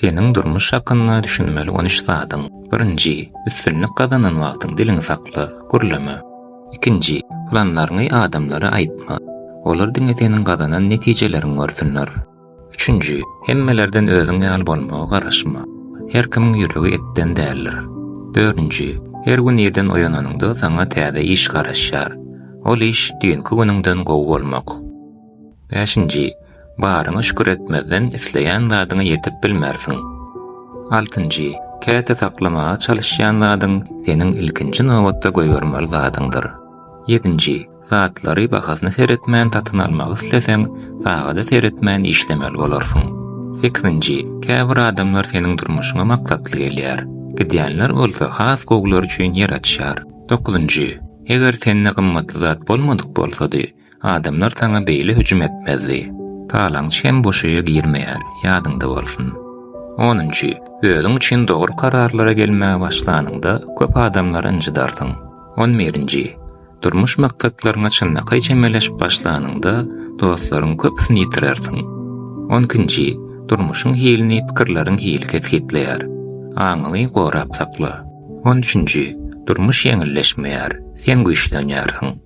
Seniň durmuş hakynda düşünmeli on üç zadyň. Birinji, üstünlik gazanan wagtyň diliňi sakla, gürleme. Ikinji, planlaryňy adamlara aýtma. Olar diňe seniň gazanan netijeleriňi görsünler. Üçünji, hemmelerden özüň ýaly bolmaga garaşma. Her kimiň ýüregi etden däldir. Dördünji, her gün irden oýananyňda saňa täze iş garaşýar. Ol iş düýnki günüňden gowy bolmak. Bäşinji, baryňa şükür etmezden isleýän zadyňa ýetip bilmersiň. Altynjy, käte saklamaga çalyşýan zadyň seniň ilkinji nobatda goýbermeli zadyňdyr. Ýedinji, zatlary bahasyna seretmän satyn almak isleseň, sagada seretmän işlemeli bolarsyň. Sekizinji, käbir adamlar seniň durmuşyňa maksatly gelýär. Gidýänler bolsa has gowulary üçin ýer açýar. Dokuzynjy, eger sende gymmatly zat bolmadyk bolsady, Adamlar saňa beýle hüjüm etmezdi. Talaňçy hem boş öýe girmeýär, ýadyňda bolsun. Onunjy, özüň üçin dogry kararlara gelmäge başlanyňda, köp adamlary ynjydarsyň. On birinji, durmuş maksatlaryňa çynlakaý çemeleşip başlanyňda, dostlaryň köpüsini ýitirersiň. On ikinji, durmuşyň hilini pikirleriň hili kesgitleýär. Aňyňy gorap sakla. On üçünji, durmuş ýeňilleşmeýär, sen güýçlenýärsiň.